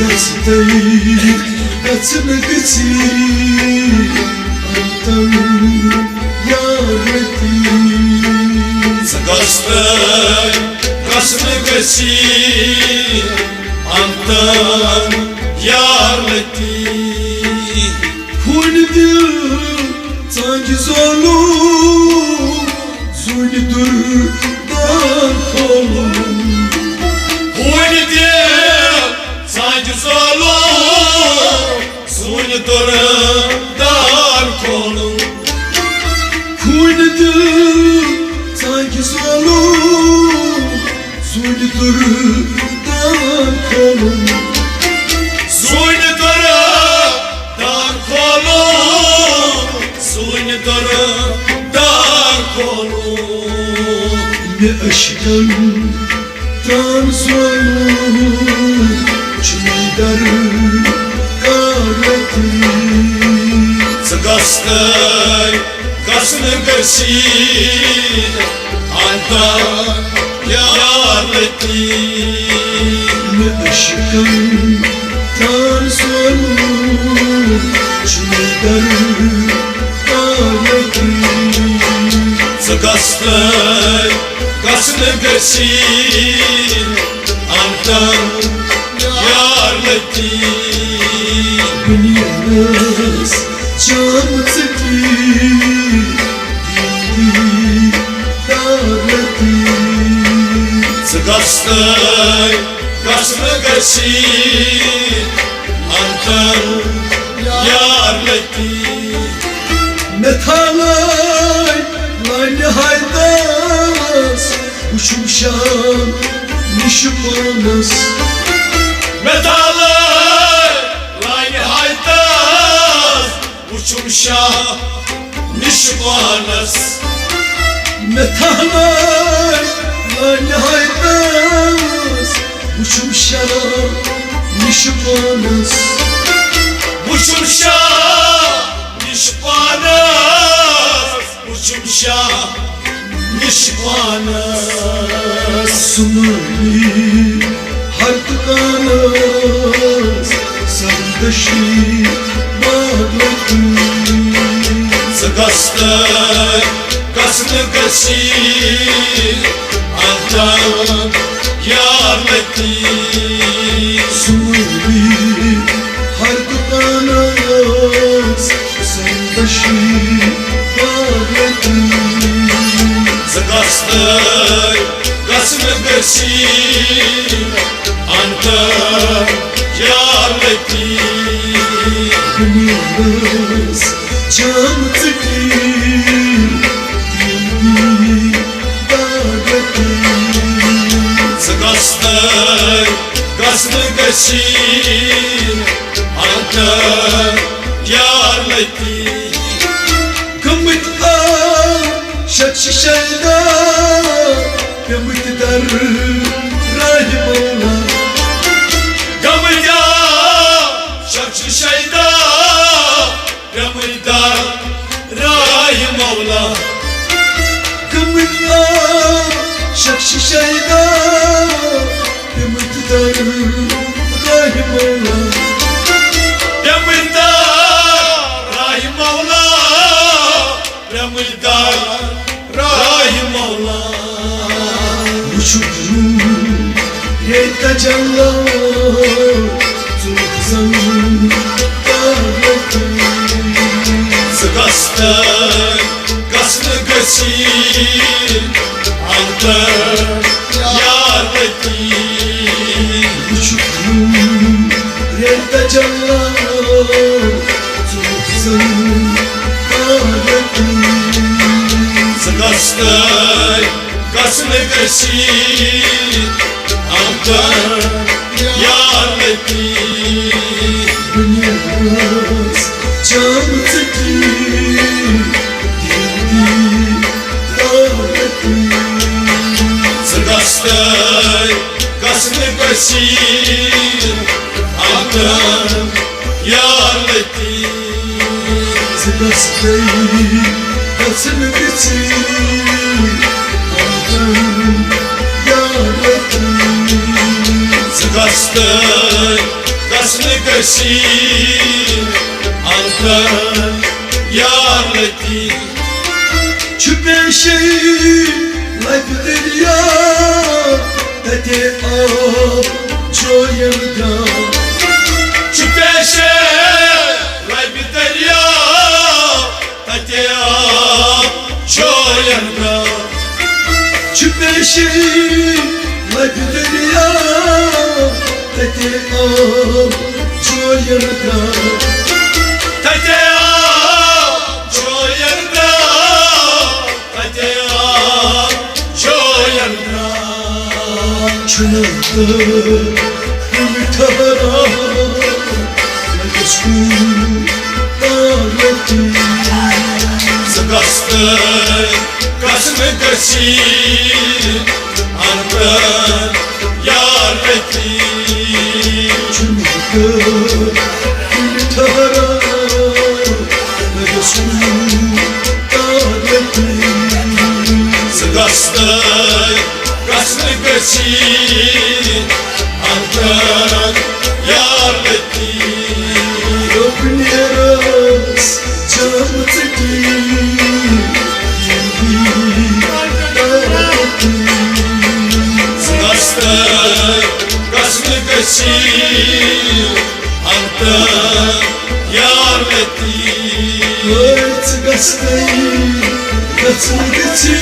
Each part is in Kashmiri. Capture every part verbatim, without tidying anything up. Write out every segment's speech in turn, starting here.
گژھتَے گژھنہٕ گٔژھی انتم یارتی۔ ژٕ گژھتَے گژھنہٕ گٔژھی انتم یارتی۔ ہوٗنۍ دِل ژانٛگہِ زولُم، زوٗنہِ دُر دار کھولُم۔ ہوٗنۍ دِل ژانٛگہِ زولُم، زوٗنہِ دُر دار کھولُم۔ ہوٗنۍ دِل ژانٛگہِ زولُم، زوٗنہِ دُر دار کھولُم۔ زوٗنہِ دُر دار کھولُم، زوٗنہِ دُر دار کھولُم۔ مےٚ عشقن ترٛان زولُم، چھُنہٕ درکار لطیف۔ ژٕ گژھتَے گژھنہٕ گٔژھی انتم یارتی۔ مےٚ عشقن ترٛان زولُم، چھُنہٕ درکار لطیف۔ ژٕ گژھتَے گژھنہٕ گٔژھی انتم یارتی۔ دُنیاہَس جام ژٕ دِی، دِی، دِی، دولتی۔ ژٕ گژھتَے گژھنہٕ گٔژھی انتم یارتی۔ مےٚ تھاوَے لانہِ حیدرَس، وٕچھُم شاہ نِش پانَس۔ مےٚ تھاوَے لانہِ حیدرَس، وٕچھُم شاہ نِش پانَس۔ مےٚ تھاوَے لانہِ حیدرَس، وٕچھُم شاہ نِش پانَس۔ وٕچھُم شاہ نِش پانَس، وٕچھُم شاہ نِش پانَس۔ سُمٲلی ہر دُکانَس، سردشی باغ لطیف۔ ژٕ گژھتَے گژھنہٕ گٔژھی انتم یارتی۔ سُمٲلی ہر دُکانَس، سردشی باغ لطیف۔ ژٕ گژھتَے گژھنہٕ گٔژھی انتم یارتی۔ دُنیاہَس جام ژٕ دِی، دِی، دِی، دولتی۔ ژٕ گژھتَے گژھنہٕ گٔژھی انتم یارتی۔ گٔمٕتۍ عاشق چھِ شیدا، پیٚمٕتۍ در راہِ مولا۔ گٔمٕتۍ عاشق چھِ شیدا، پیٚمٕتۍ در راہِ مولا۔ گٔمٕتۍ عاشق چھِ شیدا، پیٚمٕتۍ در راہِ مولا۔ پیٚمٕتۍ در راہِ مولا۔ پیٚمٕتۍ در راہِ مولا۔ وٕچھُکھ نوٗرِ تجلی، ژوٚلُکھ زَن دولتی۔ ژٕ گژھتَے گژھنہٕ گٔژھی انتم یارتی۔ وٕچھُکھ نوٗرِ تجلی، ژوٚلُکھ زَن دولتی۔ ژٕ گژھتَے گژھنہٕ گٔژھی انتم یارتی۔ دُنیاہَس جام ژٕ دِی، دِی، دِی، دولتی۔ ژٕ گژھتَے گژھنہٕ گٔژھی انتم یارتی۔ ژٕ گژھتَے گژھنہٕ گٔژھی انتم یارتی۔ ژٕ گژھتَے کٔشیٖر اندر یار لطیف۔ چھُ پیشے لبہِ دریا، تتے آب جوین گام۔ چھُ پیشے لبہِ دریا، تتے آب جوین گام۔ چھُ پیشے لبہِ دریا، تتے آب جوین گام۔ تتے آب جوین گام۔ تتے آب جوین گام۔ چھُنہٕ تہٕ کُنہِ ٹھہران، نہ گژھِ کُنہِ تالتی۔ ژٕ گژھ تہٕ گژھ نہٕ گٔژھی اندر یار لطیف۔ چھُنہٕ تہٕ کُنہِ ٹھہران، نہ گژھِ کُنہِ تالتی۔ ژٕ گژھ تہٕ گژھ نہٕ گٔژھی اندر یار لطیف۔ رُکنیرس جام ژٹی۔ ژٕ گژھ تہٕ گژھ نہٕ گٔژھی اندر یار لطیف۔ ٲے ژٕ گژھ تہٕ گژھ نہٕ گٔژھی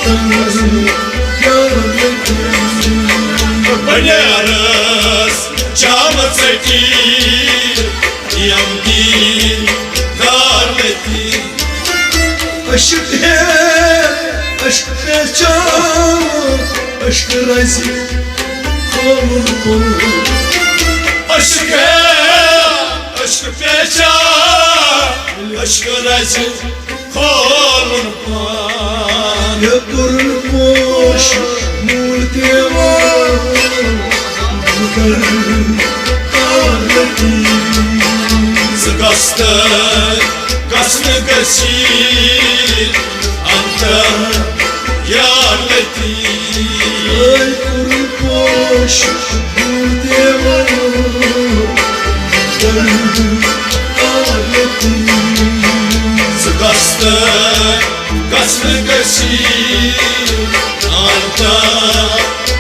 اندر یار لطیف۔ بنیارس جام ژٹی، یم دیدار لطیف۔ عشق ہے، عشق پہچان، عشق رزِ کھولُن پان۔ عشق ہے، عشق پہچان، عشق رزِ کھولُن پان۔ مےٚ کوٚرُن پوش موٗل دیوان، مگر کالتی۔ ژٕ گژھ تہٕ گژھ نہٕ گٔژھی اندر یار لطیف۔ ٲے کوٚرُن پوش موٗل دیوان، مگر کالتی۔ ژٕ گژھ تہٕ گژھ نہٕ گٔژھی اندر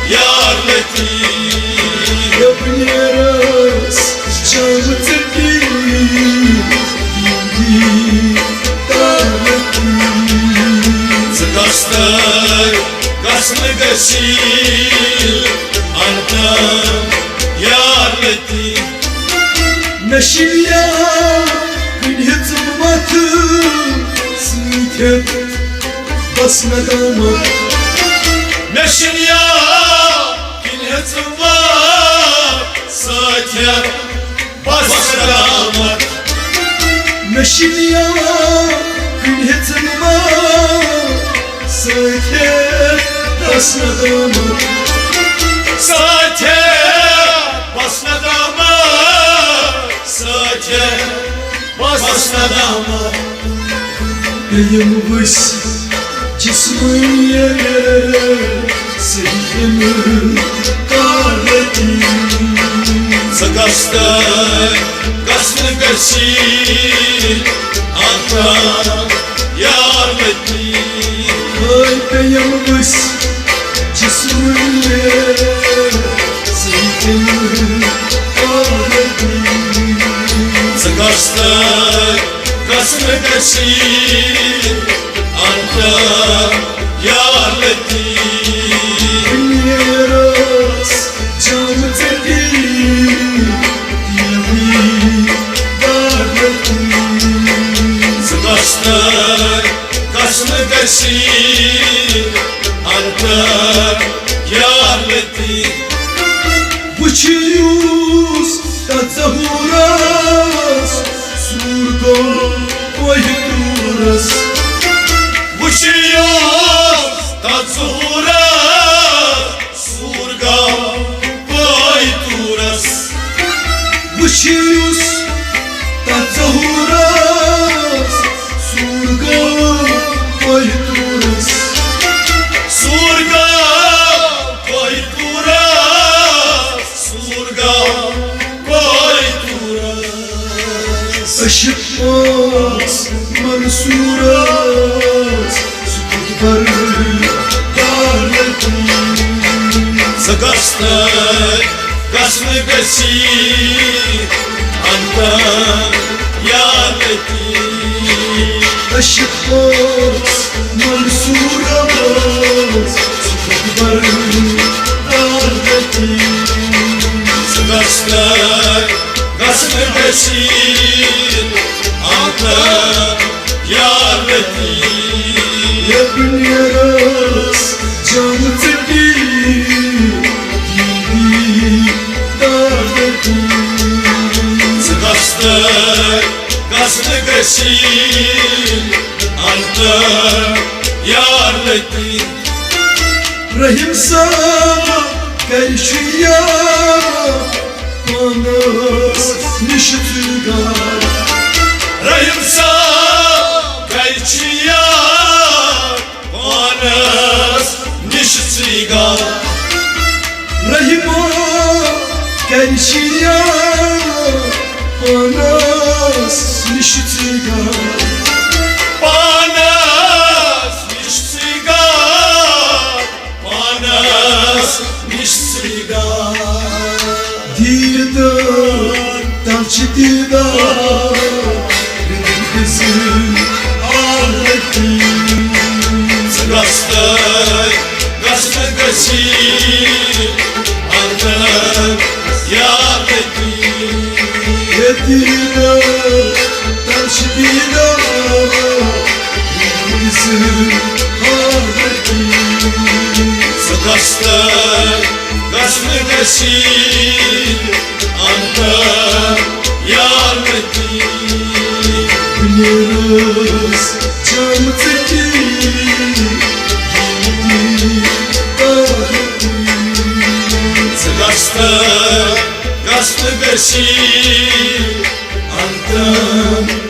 یار لطیف۔ یپنیرس جام ژٹی، دیدار لطیف۔ ژٕ گژھ تہٕ گژھ نہٕ گٔژھی اندر یار لطیف۔ مےٚ چھِ یا کُنہِ ہیٚژٕم وَتھٕ سۭتۍ ہیٚتھ بس ندامت۔ مےٚ چھِ یا کُنہِ ہیٚژٕم وَتھٕ سۭتۍ ہیٚتھ بس ندامت۔ مےٚ چھِ یا کُنہِ ہیٚژٕم وَتھٕ سۭتۍ ہیٚتھ بس ندامت۔ سۭتۍ ہیٚتھ بس ندامت۔ سۭتۍ ہیٚتھ بس ندامت۔ پیٚیِم ؤسۍ جسمٲنی صحیح کالتی۔ ژٕ گژھ تہٕ گژھ نہٕ گٔژھی اندر یار لطیف۔ ہٲے پیٚیِم ؤسۍ جسمٲنی صحیح کالتی۔ ژٕ گژھ تہٕ گژھ نہٕ گٔژھی اندر یار لطیف۔ نیرس جام ژٹی، دیوی دار لطیف۔ ژٕ گژھ تہٕ گژھ نہٕ گٔژھی اندر یار لطیف۔ وٕچھ یُس تَتھ ظہوٗرَس سوٗر گوٚو کوہِ طوٗرَس۔ وٕچھ یُس تَتھ ظہوٗرَس سوٗر گوٚو کوہِ طوٗرَس۔ وٕچھ یُس تَتھ ظہوٗرَس سوٗر گوٚو کوہِ طوٗرَس۔ سوٗر گوٚو کوہِ طوٗرَس۔ سوٗر کویتورس۔ أسۍ چھِ پانٛژھ منصوٗرس، سُہ کُٹھ بر دار لطیف۔ ژٕ گژھ تَے، گژھ نہٕ گژھی اندر یا لطیف۔ أسۍ چھِ پانٛژھ منصوٗرس، سُہ کُٹھ بر دار لطیف۔ ژٕ گژھ تَے، گژھ نہٕ گژھی اندر یا لطیف۔ ییٚلہِ بہٕ نیرس جام ژٔٹی، دیٖدی دار لطیف۔ ژٕ گژھ تَے، گژھ نہٕ گژھی اندر یا لطیف۔ رحیم صٲب کَتہِ چھُ یار، پانَس نِش ژٕے گار۔ رحیم صٲب کَتہِ چھُ یار، پانَس نِش ژٕے گار۔ رحیما کَتہِ چھُ یار، پانَس نِش ژٕے گار۔ پانَس نِش ژٕے گار، پانَس نِش ژٕے گار۔ دیٖدار تَل چھِ دیٖدار، رِنٛدٕر بِزٕر آلتی۔ ژٕ گژھ تَے، گژھ نہٕ گژھی اندر یا لطیف۔ ییٚتہِ نہٕ تَل چھِ دیٖدار، رِنٛدٕر بِزٕر آلتی۔ ژٕ گژھ تَے، گژھ نہٕ گژھی اندر یا لطیف۔ بہٕ نیرس جام ژٔٹی، دیٖدی دار لطیف۔ ژٕ گژھ تَے، گژھ نہٕ گژھی اندر